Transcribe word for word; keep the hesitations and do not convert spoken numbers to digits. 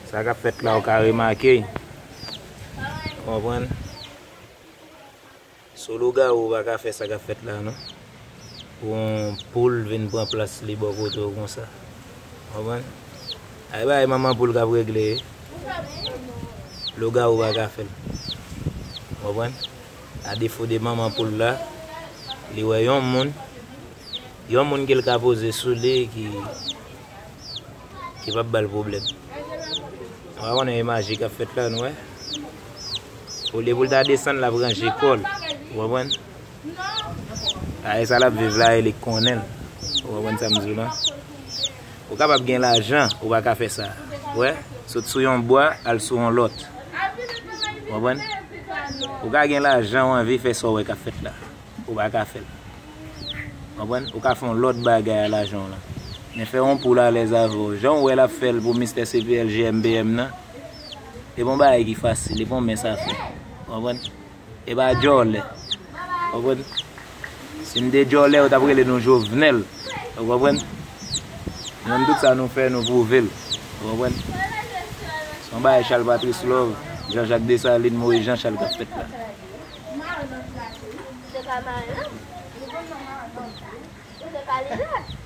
Sa k ap fèt la, ou ka remake. Ou konprann? Sou lougawou, ou pa ka fè sa k ap fèt la, non. Pou yon poul vin pran plas li bò kote w konsa. Ou konprann? Ay bay manman poul k ap regle. Lougawou pa ka fè l. Ou konprann? A defo de manman poul la, li wè yon moun, yon moun ke l ka poze sou li ki, ki p ap ba l pwoblèm. Ou pa konnen imaj k ap fèt la, nou wè? Olye pou l ta desann, l ap ranje kò l. Ou konprann? Ay sa l ap viv la, e li k konnen l. Ou konprann sa m di w la? Ou kapab gen lajan, ou pa ka fè sa. Ou wè? Sot sou yon bwa, al sou yon lòt. Ou konprann? Ou ka gen lajan, ou anvi fè sa w wè k ap fèt la. Ou pa ka fè l. Konprann? Ou ka fè yon lòt bagay a lajan w lan. Men fè yon poul alèz avè w. Jan w wè l ap fè l pou Mistè C P L G M P M nan, e pa yon bagay ki fasil, e pa yon mens afè. Konprann? E pa djòlè. Konprann? Si n te djòlè, yo t ap rele nou Jovenel. Ou konprann? Nou menm tout sa nou fè, nou pwouve l. Ou konprann? Se yon bagay Charles Patrice Love, Jean Jacques Dessalines, Moïse Jean Charles k ap fèt la. Ou te ka mare menm. Ou te ka leve.